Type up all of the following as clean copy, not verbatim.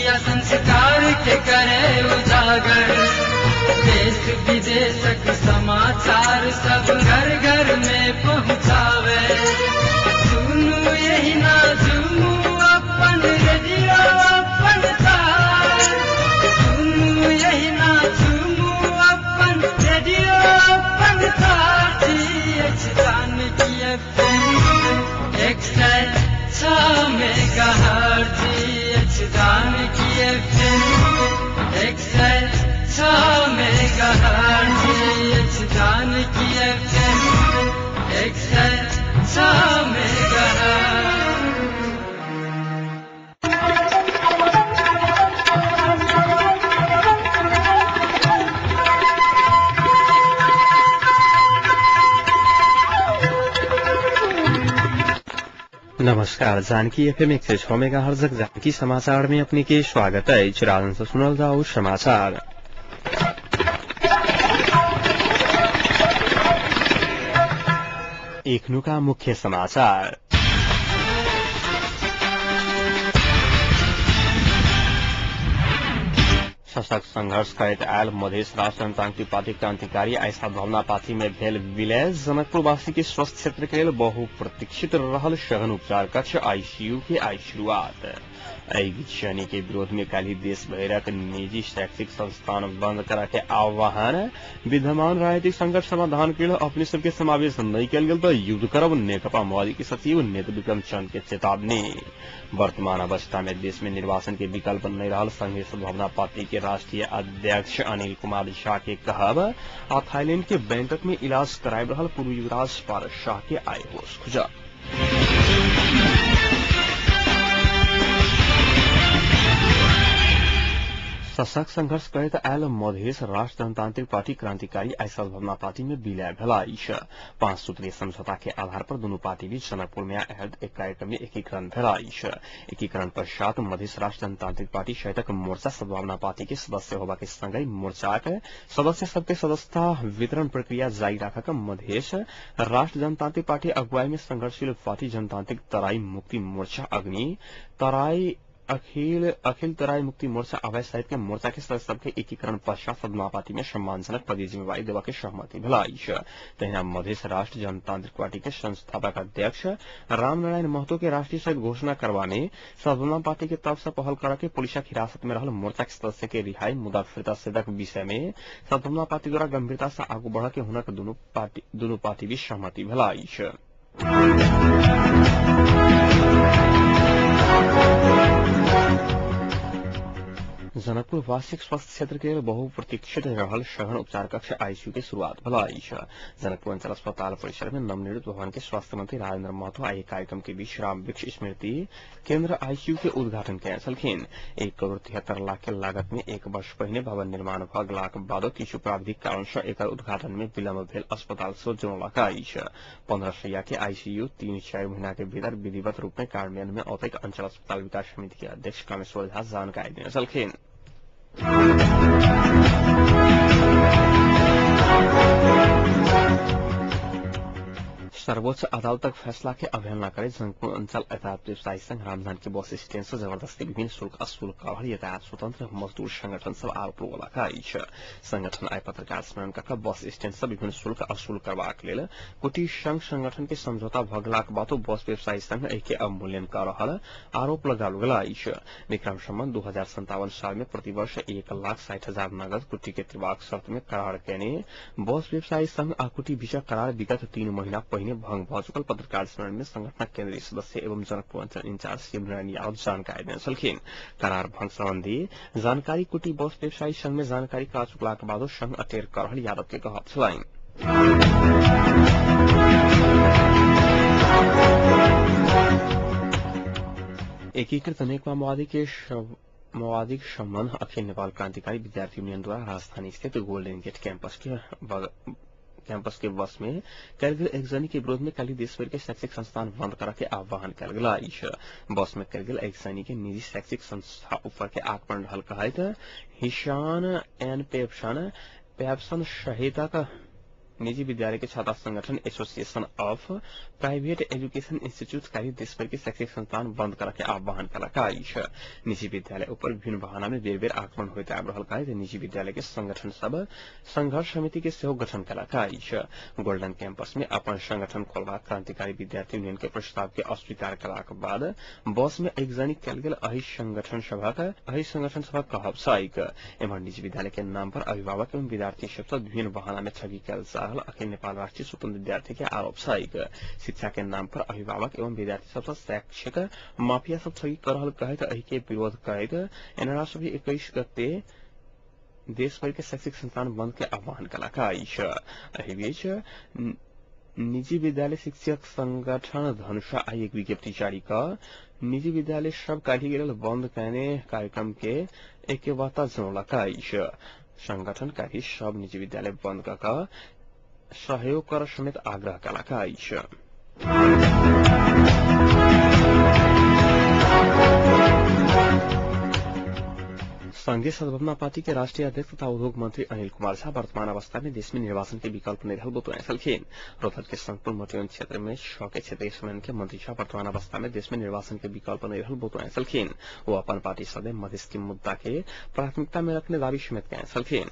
Media संस्कार के करे उजागर। देश विदेशक समाचार सब घर घर में पहुँचावे। सुनू यही ना झूमू अपन रेडियो अपन तार। सुनू यही ना झूमू अपन रेडियो अपन तार। Janaki FM 106 megahertz. Janaki FM 106 megahertz. Janaki FM 106 megahertz. नमस्कार, जानकी एफएम 106 मेगाहर्ट्ज जानकी समाचार में अपने के स्वागत है। राजन से सुनल जाओ समाचार। एखनुका मुख्य समाचार। सशक्त संघर्ष करैत आयल मधेश राष्ट्र जनतांत्रिक पार्टी क्रांतिकारी आइ सद्भावना पार्टी में भेल विलय। जनकपुरवासी के स्वास्थ्य क्षेत्र के लेल बहुप्रतीक्षित रहल सघन उपचार कक्ष आईसीयू के आई शुरुआत। एहि शनि के विरोध में काल्हि देश भरिक निजी शैक्षिक संस्थान बंद करा के आह्वान। विद्यमान राजनीतिक संकट समाधान के लेल अपने सबके समावेश नहीं कयल गेल तऽ युद्ध करब, नेकपा माओवादी के सचिव नेत्र विक्रम चंद के चेतावनी। वर्तमान अवस्था में देश में निर्वाचन के विकल्प नहीं रहल संघीय सद्भावना पार्टी के राष्ट्रीय अध्यक्ष अनिल कुमार झा के कहब। आ थाईलैंड के बैंकॉक में इलाज कराबि रहल पूर्व युवराज पारस शाह के आइ होश खुजल। सशक्त संघर्ष करैत आयल मधेश राष्ट्र जनतांत्रिक पार्टी क्रांतिकारी आइ सद्भावना पार्टी में विलय भेल अछि। 5 सूत्रीय समझौता के आधार पर दुनू पार्टी बीच जनकपुर में आयोजित एक कार्यक्रम में एकीकरण भेल अछि। एकीकरण पश्चात मधेश राष्ट्र जनतांत्रिक पार्टी सहितक मोर्चा सद्भावना पार्टी के सदस्य होबा के संगहि मोर्चाक सदस्य सबके सदस्यता वितरण प्रक्रिया जारी राखक मधेश राष्ट्र जनतांत्रिक पार्टी अगुवाई में संघर्षशील पार्टी जनतांत्रिक तराई मुक्ति मोर्चा अग्नि तराई अखिल तराई मुक्ति मोर्चा अभय सहित के मोर्चा के सदस्य सबके एकीकरण पश्चात सद्भावना पार्टी में सम्मानजनक पदीय जिम्मेवारी देवा के सहमति भेल अछि। तहिना मधेश राष्ट्र जनतांत्रिक पार्टी के संस्थापक अध्यक्ष रामनारायण महतो के राष्ट्रीय सहित घोषणा करवाने सद्भावना पार्टी के तरफ से पहल कर के पुलिसक हिरासत में रहल मोर्चा के सदस्य के रिहाई मुद्दा फिर्ता सहितक विषय में सद्भावना पार्टी द्वारा गंभीरता से आगू बढ़ के हुनक दुनू पार्टी बीच सहमति भेल अछि। जनकपुर वार्षिक स्वास्थ्य क्षेत्र के बहुप्रतीक्षित रहल सघन उपचार कक्ष आईसीयू के शुरुआत भेल अछि। जनकपुर अंचल अस्पताल परिसर में नवनिर्मित भवन के स्वास्थ्य मंत्री राजेंद्र महतो आइ कार्यक्रम के बीच राम वृक्ष स्मृति केंद्र आईसीयू के उद्घाटन कयने छलखिन। 1,73,00,000 के लागत में एक वर्ष पहिने भवन निर्माण भऽ गेलाक बादो किछु प्राविधिक कारण सँ एकर उद्घाटन में विलम्ब भेल अस्पताल सँ जनौलक अछि। 15 शैया के आईसीयू 3-4 महीना के भीतर विधिवत रूप में कार्यान्वयन में औतैक अंचल अस्पताल विकास समिति के अध्यक्ष कामेश्वर झा जानकारी देने छलखिन। सर्वोच्च अदालतक फैसला के अवहेलना करैत जनकपुर अंचल यातायात व्यवसायी संघ रामधान के बस स्टैंड से जबरदस्ती विभिन्न शुल्क असूल कर रहल यातायात स्वतंत्र मजदूर संगठन सब आरोप लगौलक अछि। संगठन आइ पत्रकार सम्मेलन कऽ बस स्टैंड से विभिन्न शुल्क असूल करबाक लेल कुटी संघ संगठन के समझौता भऽ गेलाक बादो बस व्यवसायी संघ एहि के अवमूल्यन कऽ रहल आरोप लगाओल गेल अछि। विक्रम संवत 2057 साल में प्रतिवर्ष 1,60,000 नगद कुटी के तिरबाक शर्त में करार कयने बस व्यवसायी संघ आ कुटी बीचक करार विगत 3 महीना पहिने भंग भऽ चुकल पत्रकार सम्मेलन में संगठनक केंद्रीय सदस्य एवं जनकपुर अंचल इंचार्ज शिवनारायण यादव जानकारी देने छलखिन। करार भंग संबंधी जानकारी कुटी बस व्यवसायी संघ में जानकारी करा चुकलाक बादो संघ अटेर कर रहल यादव के कहब छलनि। एकीकृत नेकपा माओवादी के माओवादी संबंध अखिल नेपाल क्रांतिकारी विद्यार्थी यूनियन द्वारा राजधानी स्थित गोल्डन गेट कैंपस के बस में कयल गेल आगजनी के विरोध में काल्हि देशभर के शैक्षिक संस्थान बंद करा के आह्वान कयल गेल अछि। बस में कयल गेल आगजनी के निजी शैक्षिक संस्था ऊपर के आक्रमण रहल कहैत हिशान एन पेप्सन सहितक निजी विद्यालय के छात्र संगठन association of private education institute कार्य देशभर के शैक्षिक संस्थान बंद कर के आह्वान कलक अछि। निजी विद्यालय ऊपर विभिन्न बहाना में बेर बेर आक्रमण होइत आबि रहल अछि। निजी विद्यालय के संगठन सब संघर्ष समिति के सेहो गठन कलक अछि। गोल्डन कैंपस में अपन संगठन खोलबाक क्रांतिकारी विद्यार्थी यूनियन के प्रस्ताव के अस्वीकार कलाक बाद बस में आगजनी कयल गेल एहि संगठन सभक कहब छैक। एम्हर निजी विद्यालय के नाम पर अभिभावक एवं विद्यार्थी सब विभिन्न बहाना में ठगी कयल जा रहल अखिल नेपाल राष्ट्रीय स्वतंत्र विद्यार्थी के आरोप छैक। शिक्षा के नाम पर अभिभावक एवं विद्यार्थी सब शैक्षिक माफिया सब ठगी कर रहल कहैत एहि के विरोध करैत एनआरएस 21 गते देशभर के शैक्षिक संस्थान बंद के आह्वान कलक अछि। एहि बीच निजी विद्यालय शिक्षक संगठन धनुषा आई एक विज्ञप्ति जारी कर निजी विद्यालय सब काल्हि गेल बंद कयने कार्यक्रम के एकवाता जनौलक अछि। संगठन काल्हि सब निजी विद्यालय बंद क सहयोग कर समेत आग्रह कलक अछि। संघीय सद्भावना पार्टी के राष्ट्रीय अध्यक्ष तथा उद्योग मंत्री अनिल कुमार झा वर्तमान अवस्था में देश में निर्वाचन के विकल्प नहीं रहल बतौने छलखिन। रोहतक के संगपुर मोतिगंज क्षेत्र में 6 के क्षेत्रीय सम्मेलन के मंत्री झा वर्तमान अवस्था में देश में निर्वाचन के विकल्प नहीं रहल बतौने छलखिन। वो अपन पार्टी सदैव मधेश के मुद्दा के प्राथमिकता में रखने दावी समेत कयने छलखिन।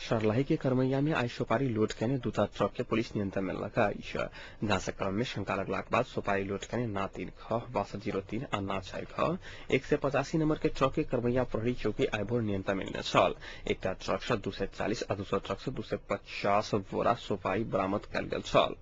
सर्लाही के करमैया में आई सुपारी लोड कयने दूटा ट्रक के पुलिस नियंत्रण में लगा अछि। जांचक क्रम में शंका लगलाक बाद सुपारी लोड कयने ना 3 ख 6203 आ ना 4 ख 185 नंबर के ट्रक के करमैया प्रहरी चौकी आइ भोर नियंत्रण में लेने छल। एकटा ट्रक सँ 240 आ दोसर ट्रक सँ 250 बोरा सुपारी बरामद कयल गेल छल।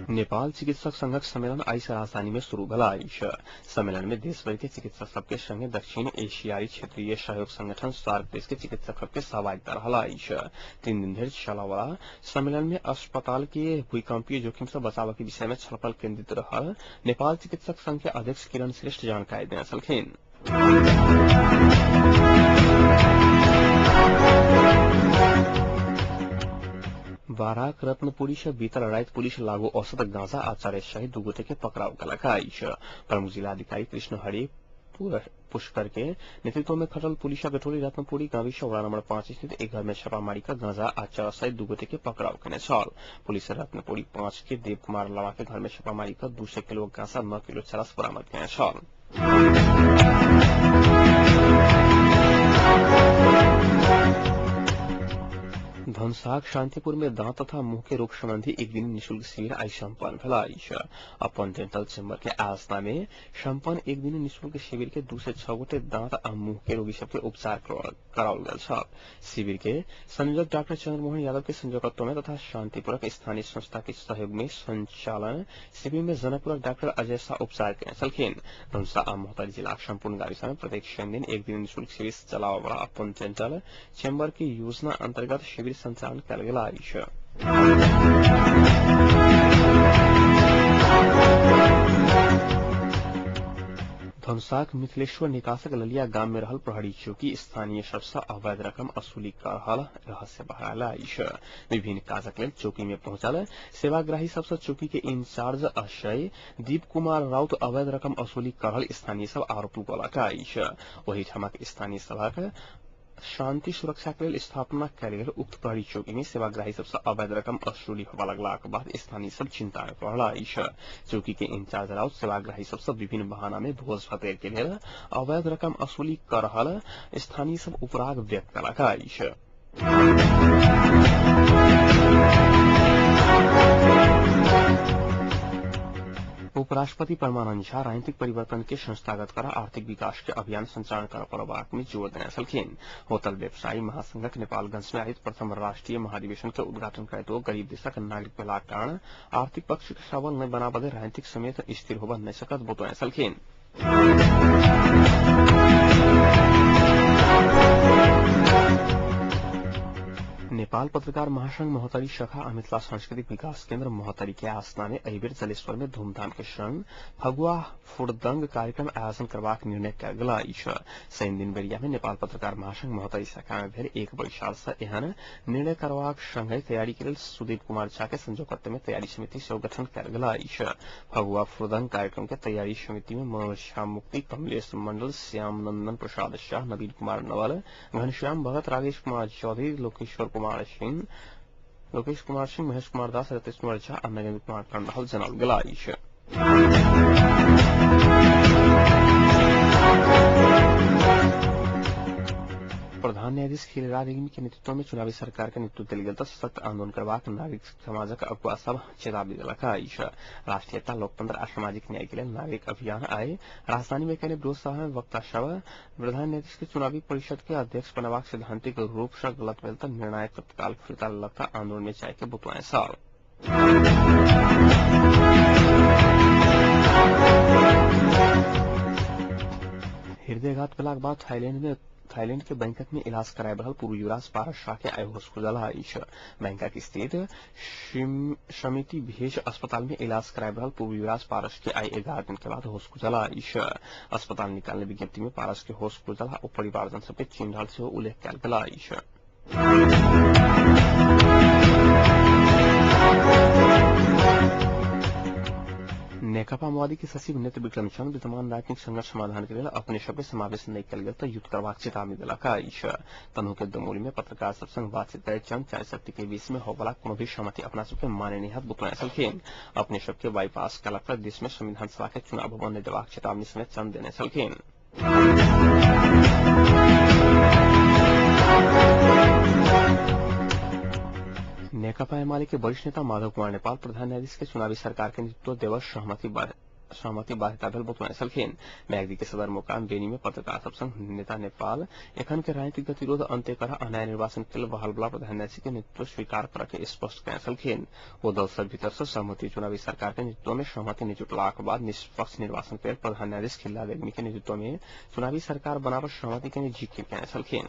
नेपाल चिकित्सक संघक सम्मेलन आइ से राजधानी में शुरू भेल अछि। सम्मेलन में देशभर के चिकित्सक सबके संगे दक्षिण एशियाई क्षेत्रीय सहयोग संगठन सार्क देश के चिकित्सक सबके सहभागिता रहल अछि। 3 दिन धरि चलयवला सम्मेलन में अस्पताल के भूकंपीय जोखिम से बचाव के विषय में छलफल केंद्रित रहल नेपाल चिकित्सक संघ के अध्यक्ष किरण श्रेष्ठ जानकारी देने छलखिन। बाराक रत्नपुरी से बीतल राति पुलिस लागू औसत गांजा आचार्य सहित 2 गोटे के पकड़ाव कलक अछि। प्रमुख जिलाधिकारी कृष्ण हरि पुष्कर के नेतृत्व में खटल पुलिसक टोली रत्नपुरी गाविस वडा नंबर 5 स्थित एक घर में छापामारी क गांजा आचार सहित 2 गोटे के पकड़ाव केने छल। पुलिस रत्नपुरी 5 के देव कुमार लामा के घर में छापामारी क 200 किलो गांजा 9 किलो चरस बरामद केने छल। धनसाक शांतिपुर में दांत तथा मुंह के रोग संबंधी एक दिन निशुल्क शिविर आई सम्पन्न भेल अछि। अपन डेंटल चेम्बर के आयोजना में सम्पन्न एक दिन निशुल्क शिविर के 2 से 6 गोटे दांत आ मुंह के रोगी सबके उपचार कराओल गेल छल। शिविर के संयोजक डॉक्टर चंद्रमोहन यादव के संयोजकत्व में तथा शांतिपुरक स्थानीय संस्था के सहयोग में संचालन शिविर में जनकपुरक डॉक्टर अजय शाह उपचार केने छलखिन। धनुषा आ महोत्तरी जिलाक सम्पूर्ण गाविसा में प्रत्येक शनि दिन एक दिन निशुल्क शिविर चलाबय वाला अपन डेंटल चेम्बर के योजना अंतर्गत शिविर संचालन कयल गेल अछि। धनुषाक मिथिलेश्वर निकासक ललिया गाम में रहल प्रहरी चौकी स्थानीय सबसँ अवैध रकम वसूली कर रहल रहस्य बहरायल अछि। विभिन्न काजक लेल चौकी में पहुंचल सेवाग्राही सबसँ चौकी के इंचार्ज अक्षय दीप कुमार राउत अवैध रकम वसूली कर रहल स्थानीय सब आरोप लगौलक अछि। ओहि ठामक स्थानीय सभक शांति सुरक्षा के लेल स्थापना कयल गेल उक्त प्रहरी चौकी में सेवाग्राही सबसँ अवैध रकम वसूली होबय लगलाक बाद स्थानीय सब चिंता में पड़ल अछि। चौकी के इंचार्ज राउत सेवाग्राही सबसँ विभिन्न बहाना में भोज भतेर के लेल अवैध रकम वसूली कर रहल स्थानीय सब उपराग व्यक्त कलक अछि। उपराष्ट्रपति परमानंद झा राजनीतिक परिवर्तन के संस्थागत कर आर्थिक विकास के अभियान संचालन कर पड़बाक में जोर देने छलखिन। होटल व्यवसायी महासंघक नेपालगंज में आयोजित प्रथम राष्ट्रीय महाधिवेशन के उद्घाटन करैत ओ गरीब देशक नागरिक भेलाक कारण आर्थिक पक्ष के सबल नहि बनाबे राजनीतिक समेत स्थिर होबय नहि सकत बतौने छलखिन। नेपाल पत्रकार महासंघ महोत्तरी शाखा आ मिथिला सांस्कृतिक विकास केन्द्र महोत्तरी के आसना में एहि बेर जलेश्वर में धूमधाम के संग फगुआ फुरदंग कार्यक्रम आयोजन करबाक निर्णय कयल गेल अछि। शनि दिन बेरिया में नेपाल पत्रकार महासंघ महोत्तरी शाखा में भेल एक बैसार से एहन निर्णय करबाक संगहि तैयारी के लेल सुदीप कुमार झा के संयोजकत्व में तैयारी समिति सेहो गठन कयल गेल अछि। फगुआ फुरदंग कार्यक्रम के तैयारी समिति में मनोज झा मुक्ति, कमलेश मंडल, श्याम नंदन प्रसाद शाह, नवीन कुमार नवल, घनश्याम भगत, राजेश कुमार चौधरी, लोकेश्वर कुमार सिंह, लोकेश कुमार सिंह, महेश कुमार दास, रतेश कुमार झा आ नगेन्द्र कुमार कंडहल जनाओल गेल अछि। प्रधान न्यायाधीश खिलराज रेग्मी के नेतृत्व में चुनावी सरकार के नेतृत्व देल गेल तऽ सशक्त आंदोलन करबाक नागरिक समाजक अगुआ सब चेतावनी देलक अछि। राष्ट्रीयता, लोकतंत्र आ सामाजिक न्याय के लेल नागरिक अभियान आइ राजधानी में कयने विरोध सभा में वक्ता सब प्रधान न्यायाधीश के चुनावी परिषद के अध्यक्ष बनबाक सैद्धांतिक रूप से गलत भेल तऽ निर्णायक तत्काल फिर्ता लेलक तऽ आंदोलन में जाय के बतौने छल। हृदयघात भेलाक बाद थाईलैंड के बैंकॉक में इलाज कराए रहल पूर्व युवराज पारस शाह के आइ होश खुजल अछि। बैंकॉक स्थित समिति भेज अस्पताल में इलाज कराए रहल पूर्व युवराज पारस के आइ 11 दिन के बाद होश खुजल अछि। अस्पताल निकालने विज्ञप्ति में पारस के होश खुजल आ परिवारजन सबके चिन्ह रहल सेहो उल्लेख कयल गेल अछि। नेकपा माओवादी के सचिव नेत्र विक्रम चंद विद्यमान राजनीतिक संघर्ष समाधान के लेल अपने सबके समावेश नहि कयल गेल तऽ युद्ध करबाक चेतावनी देलक अछि। तनहु के दमोली में पत्रकार सब संग बातचीत करैत चंद चारि शक्ति के बीच में होबला कोनो भी सहमति अपना सबके मान्य नहि हैत बतौने छलखिन। अपने सबके बाईपास कयलक पर देश में संविधान सभा के चुनाव भवन नहि देबाक चेतावनी समेत चंद देने छलखिन। नेकपा एमाले के वरिष्ठ नेता माधव कुमार नेपाल प्रधान न्यायाधीश के चुनावी सरकार के नेतृत्व देवल सहमति बाध्यता भेल बतौने छलखिन। मैगदी के सदरमुकाम बेनी में पत्रकार सब संग नेता नेपाल एखन के राजनीतिक गतिरोध अंत्य कर आ नया निर्वाचन के लेल बहाल बला प्रधान न्यायाधीश के नेतृत्व स्वीकार कर के स्पष्ट कयने छलखिन। ओ दल सब भीतर से सहमति चुनावी सरकार के नेतृत्व में सहमति नहि जुटलाक बाद निष्पक्ष निर्वाचन के लेल प्रधान न्यायाधीश खिल्ला रेग्मी के नेतृत्व में चुनावी सरकार बनाबऽ सहमति के जिकिर कयने छलखिन।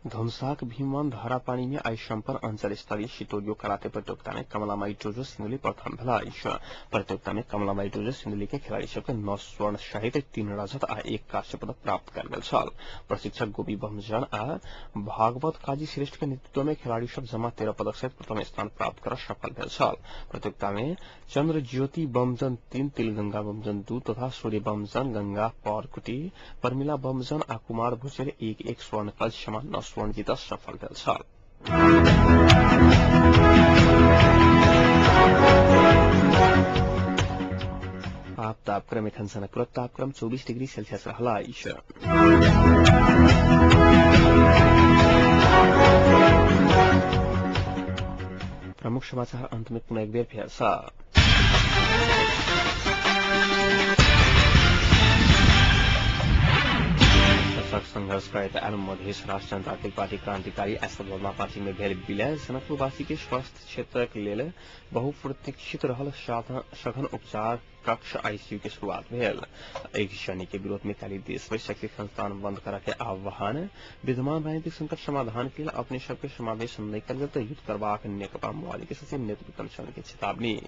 धनुषाक भीमवन धारापानी में आइ सम्पन्न अंचल स्तरीय सितोरियो कराते प्रतियोगिता में कमलामाई टोजो सिन्धुली प्रथम भेल अछि। प्रतियोगिता में कमलामाई टोजो सिन्धुली के खिलाड़ी सबके 9 स्वर्ण सहित 3 रजत आ 1 कांस्य पदक प्राप्त कयल गेल छल। प्रशिक्षक गोपी बमजन आ भागवत काजी श्रेष्ठ के नेतृत्व में खिलाड़ी सब जमा 13 पदक सहित प्रथम स्थान प्राप्त कर सफल भेल छल। प्रतियोगिता में चंद्र ज्योति बमजन 3, तिलगंगा बमजन 2 तथा सूर्य बमजन, गंगा परकुटी, परमिला बमजन आ कुमार भुजेल 1-1 स्वर्ण कलश समान 9 स्वर्ण जीत सफल भेल छल। आप तापक्रम एखन जनकपुरक तापक्रम 24 डिग्री सेल्सियस रहल अछि। प्रमुख समाचार अंत में पुनः एक बेर फेर सँ। संघर्ष करैत आयल मधेश राष्ट्र जनतांत्रिक पार्टी क्रांतिकारी आ सद्भावना पार्टी में भेल विलय जनकपुरवासी के स्वास्थ्य क्षेत्रक लेल बहुप्रतीक्षित रहल सघन उपचार कक्ष आईसीयू के शुरुआत भेल। एक शनि के विरोध में काल्हि देशभरि शैक्षिक संस्थान बंद करऽ के आह्वान। विद्यमान राजनीतिक संकट समाधान के लेल अपने सबके समावेश नहि कयल गेल तऽ युद्ध करबाक नेकपा माओवादी के सचिव नेत्र विक्रम चंद के चेतावनी।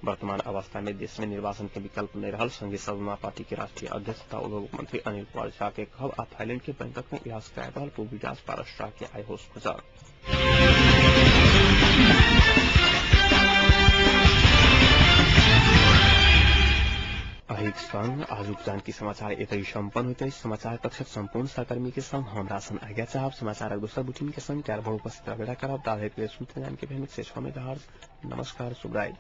वर्तमान अवस्था में देश में निर्वाचन के विकल्प नहि रहल संघीय सद्भावना पार्टी के राष्ट्रीय अध्यक्ष तथा उद्योग मंत्री अनिल कुमार झा के कहब आ थाईलैंड के बैंकॉक में इलाज कराए रहल पूर्व विकास पारस शाह के आइ होश खुजल। संग आजुक जानकी समाचार एतै सम्पन्न होइत अछि। समाचार कक्षक सम्पूर्ण सहकर्मी के संग हम रासन आज्ञा चाहब। समाचारक दोसर बुलेटिन के संग चार भोर उपस्थित रहबे करब। ताधरि के सुनते जानकी 106 मेगाहर्ट्ज। नमस्कार, शुभ रात्रि।